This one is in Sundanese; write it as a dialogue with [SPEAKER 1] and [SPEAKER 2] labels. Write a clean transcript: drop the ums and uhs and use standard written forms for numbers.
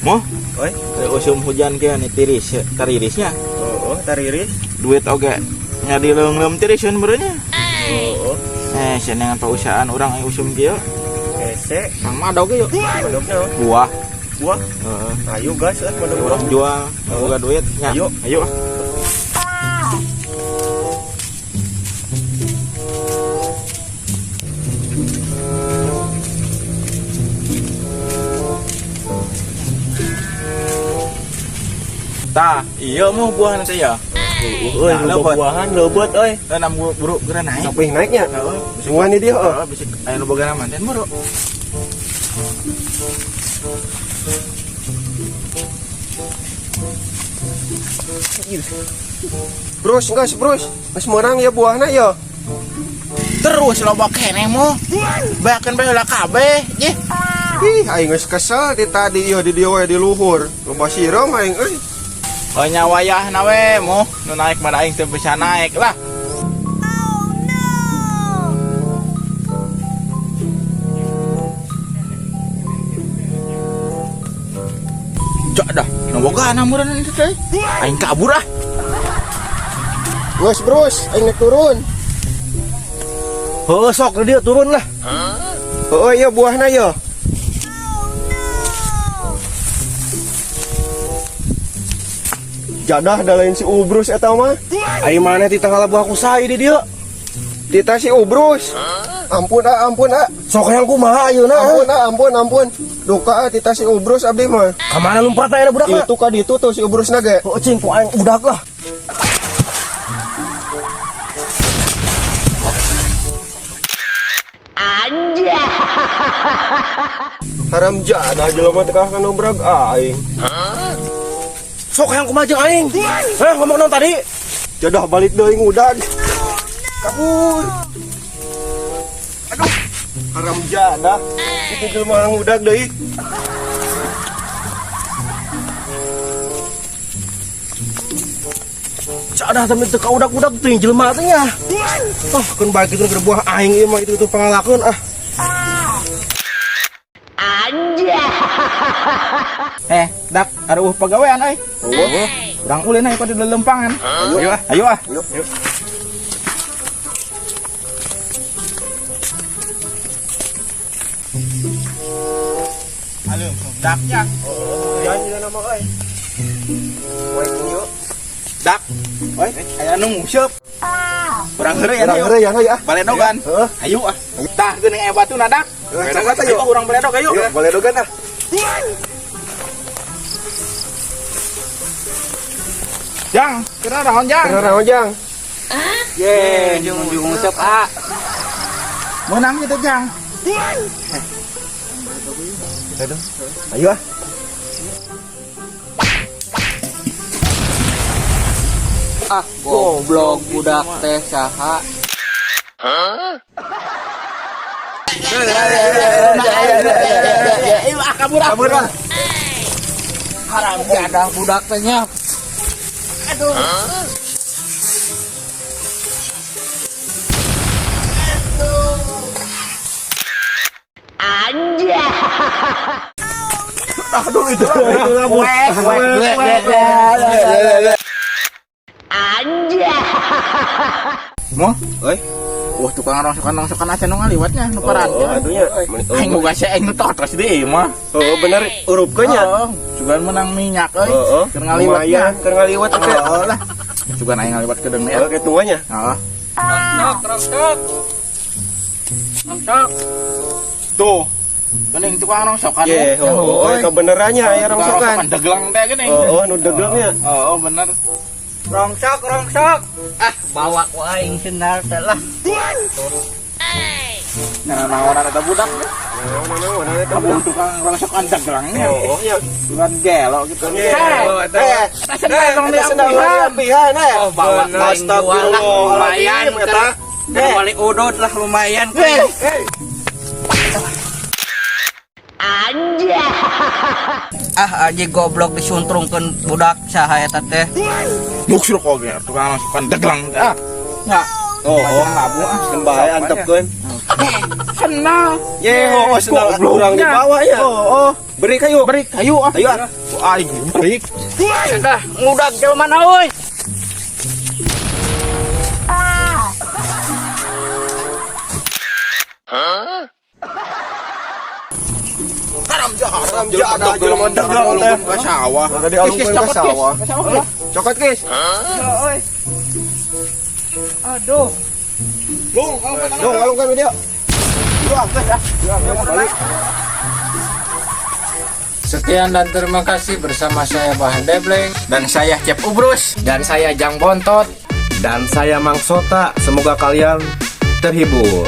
[SPEAKER 1] Moh,
[SPEAKER 2] Oi.
[SPEAKER 1] Usum hujan kieu nih tiris, taririsnya.
[SPEAKER 2] Oh, tariris.
[SPEAKER 1] Duit oge nya dileungleum tiriseun meureun nya.
[SPEAKER 2] Oh,
[SPEAKER 1] Eh, senengan pausahaan urang aya usum kieu.
[SPEAKER 2] Hese.
[SPEAKER 1] Kang madog yuk.
[SPEAKER 2] Madogna.
[SPEAKER 1] Buah.
[SPEAKER 2] Buah.
[SPEAKER 1] Heeh.
[SPEAKER 2] Ayo gas lah madog
[SPEAKER 1] Urang jual, boga duit nya.
[SPEAKER 2] Ayo.
[SPEAKER 1] Ayo ah. Tah, iya mau buah nanti ya.
[SPEAKER 2] Euy,
[SPEAKER 1] Nah,
[SPEAKER 2] loba
[SPEAKER 1] leubet.
[SPEAKER 2] buahan leubet euy.
[SPEAKER 1] Eh, nam buru geura naik.
[SPEAKER 2] Sampai naiknya.
[SPEAKER 1] Heeh,
[SPEAKER 2] Semua nih dia. Oh.
[SPEAKER 1] Heeh, bisi aya nu boga manten buru.
[SPEAKER 2] Bros, gas, bros. Geus meunang ya buahna ya.
[SPEAKER 1] Terus loba keneh mo. Bayakeun bae heula kabeh, jeh.
[SPEAKER 2] Ih, aing geus kesel ti tadi ieu di dieu we di luhur. Loba sireum aing euy.
[SPEAKER 1] Oh nya wayahna we mo, nu naik mah aing teu bisa naik lah. Cak dah, nu boga meureun itu teh. Aing kabur ah.
[SPEAKER 2] Geus, bros, aing naik turun.
[SPEAKER 3] Heuh, sok dia turun lah.
[SPEAKER 2] Heeh, iya buahna ya. Jadah da lain si Ubrus eta mah.
[SPEAKER 3] Ari maneh ti tanggal buah ku sai di dieu.
[SPEAKER 2] Tita si Ubrus. Ampun ah, ampun ah.
[SPEAKER 3] Sok hayang kumaha ayeuna?
[SPEAKER 2] Ampun ah, ampun, ampun. Duka ah tita si Ubrus abdi mah.
[SPEAKER 3] Ka mana lumpat aya budak mah?
[SPEAKER 2] Itu ka ditu tuh si Ubrusna ge.
[SPEAKER 3] Heuh, cing ku aing budak lah.
[SPEAKER 2] Haram jadah jelema teh ka nobrag aing.
[SPEAKER 3] Sok hayang kumaha jeung aing? Hah, ngomong naon tadi?
[SPEAKER 2] Jadah balik deui ngudag. Kabur. Aduh, haram jadah. Itu jelema ngudag deui.
[SPEAKER 3] Cadah tapi teu kaudak-udak teuing jelema teh nya. Ah, keun bae kitu keur buah aing ieu mah itu pangalakeun ah.
[SPEAKER 1] Eh, dak, ada uh pagawean euy.
[SPEAKER 2] Oh,
[SPEAKER 1] Urang ulin ayo pada lelempangan. Ayo ah, ayo ah.
[SPEAKER 2] Ayo.
[SPEAKER 1] Ayo, daknya.
[SPEAKER 2] Jangan juga nama euy. Wae yuk.
[SPEAKER 1] Dak. Oi, aya nu nguseup. Urang heureuy
[SPEAKER 2] Urang heureuy ya ah.
[SPEAKER 1] Baledogan.
[SPEAKER 2] Heeh.
[SPEAKER 1] Ayo ah. Tah geuning aya batu na dak.
[SPEAKER 2] Heeh, coklat ayo.
[SPEAKER 1] Ayo urang baledog ayo.
[SPEAKER 2] Yuk, baledogan ah.
[SPEAKER 1] Jang, kira naon jang?
[SPEAKER 2] Kena naon jang?
[SPEAKER 1] Ye, jeung nguseup ah. Meunang kitu jang.
[SPEAKER 2] Aduh. Ayo ah.
[SPEAKER 4] Ah, goblok budak teh saha.
[SPEAKER 1] Ayo ah kabur ah.
[SPEAKER 2] Kabur ah.
[SPEAKER 4] Haram jadah budak teh nya.
[SPEAKER 1] Aduh.
[SPEAKER 3] Aduh itu.
[SPEAKER 1] Wek, wek, wek, wek. Mo,
[SPEAKER 2] Oi.
[SPEAKER 1] wah tukang rongsokan acan nu ngaliwatnya nu
[SPEAKER 2] Oh,
[SPEAKER 1] paranti.
[SPEAKER 2] aduh nya.
[SPEAKER 1] Aing boga sia aing nu totos deui mah.
[SPEAKER 2] Oh, bener urupkeun nya.
[SPEAKER 1] Heeh, sugan menang minyak euy.
[SPEAKER 2] Heeh.
[SPEAKER 1] Keur ngaliwat nya.
[SPEAKER 2] Lumayan, keur ngaliwat teh.
[SPEAKER 1] Heeh lah. Sugan aing ngaliwat ke deung ya.
[SPEAKER 2] Heeh, kitu nya.
[SPEAKER 1] Heeh.
[SPEAKER 4] Rongsok, rongsok. Rongsok.
[SPEAKER 1] Tuh. Geuning tukang rongsokan.
[SPEAKER 2] Ye, oh, oh, kebenarannya aya
[SPEAKER 1] Tukang
[SPEAKER 2] rongsokan.
[SPEAKER 1] deglang teh geuning.
[SPEAKER 2] Oh, oh, nu deglangnya.
[SPEAKER 1] Oh, oh, bener.
[SPEAKER 4] Rongsok, rongsok. Ah, bawa ku aing sendal teh lah.
[SPEAKER 1] Nah, naonan eta budak.
[SPEAKER 2] Naon eta
[SPEAKER 1] Kabur tukang rongsokan deglangnya.
[SPEAKER 2] Oh, ya.
[SPEAKER 1] Bukan gelo gitu.
[SPEAKER 2] Eh,
[SPEAKER 1] Eh, eta sendal dong
[SPEAKER 2] eta sendal diampihan eh.
[SPEAKER 4] Oh, bawa ku aing jual lah lumayan
[SPEAKER 2] Astagfirullahaladzim, eta.
[SPEAKER 4] Keur balik udut lah lumayan.
[SPEAKER 2] Eh,
[SPEAKER 4] Ah, aja goblok disuntrungkeun budak saha eta teh.
[SPEAKER 1] Buksruk oge tukang rongsokan deglang teh. Ah. Nya.
[SPEAKER 2] Oh, oh.
[SPEAKER 1] Labu ah.
[SPEAKER 2] Kan bahaya antepkeun.
[SPEAKER 1] Sendal.
[SPEAKER 2] Ye, oh, sendal urang dibawa ya.
[SPEAKER 1] Oh.
[SPEAKER 2] Beri kayu.
[SPEAKER 1] Beri kayu ah.
[SPEAKER 2] Ayo ah. Ku aing beri.
[SPEAKER 4] Dah, ngudag jelema na euy.
[SPEAKER 2] Haram jahat jelema dagang teh. Ka sawah. Tadi alungkeun ka sawah. Cokot, guys.
[SPEAKER 4] Euy. Aduh.
[SPEAKER 2] Lung, alungkeun dia. Balik.
[SPEAKER 5] Sekian dan terima kasih bersama saya Bahan Debleng.
[SPEAKER 1] Dan saya Cep Ubrus.
[SPEAKER 5] Dan saya Jang Bontot.
[SPEAKER 3] Dan saya Mang Sota, semoga kalian terhibur.